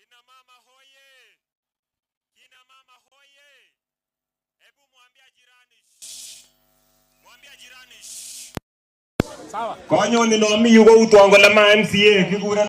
Kina mama hoye! Kina mama hoye! Hebu mwambia jirani shh. Mwambia jirani shh. Konyoni nomi yu koutwon kole ma MCA kikuren.